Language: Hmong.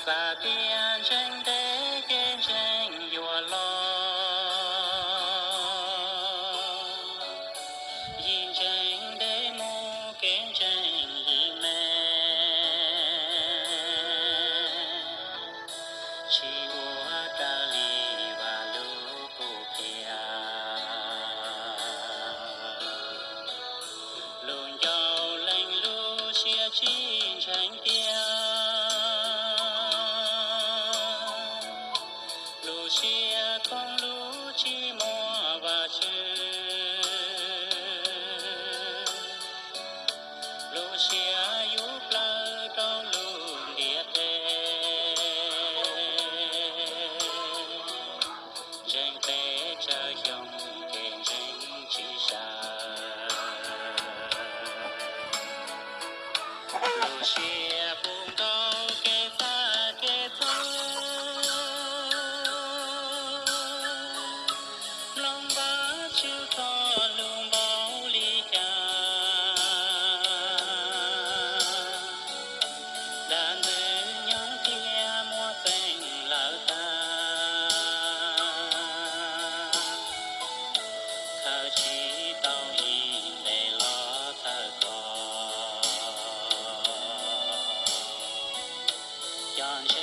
Vam tias ntseeg ntev ces ntseeg yuav los, yim ntseeg ntev mus kev ntseeg yim me. Tsis ua raws li Vam lub kuj qhia, lus ncauj leej lub siab tsis ntseeg tiag, lub siab koom lub tsis muaj Vajtswv, lub siab yug plawg rau lub ntiaj teb. Ntseeg pes tsawg xyoo ces ntseeg tsis zam, lub siab puv nkaus kev faj kev txhawb, mloog Vajtswv txoj lus npaum li cas, dab ntxwg nyoog thiaj muab txeeb lawm tag, khaws tsis tau ib ntes los txhawj kho. Cov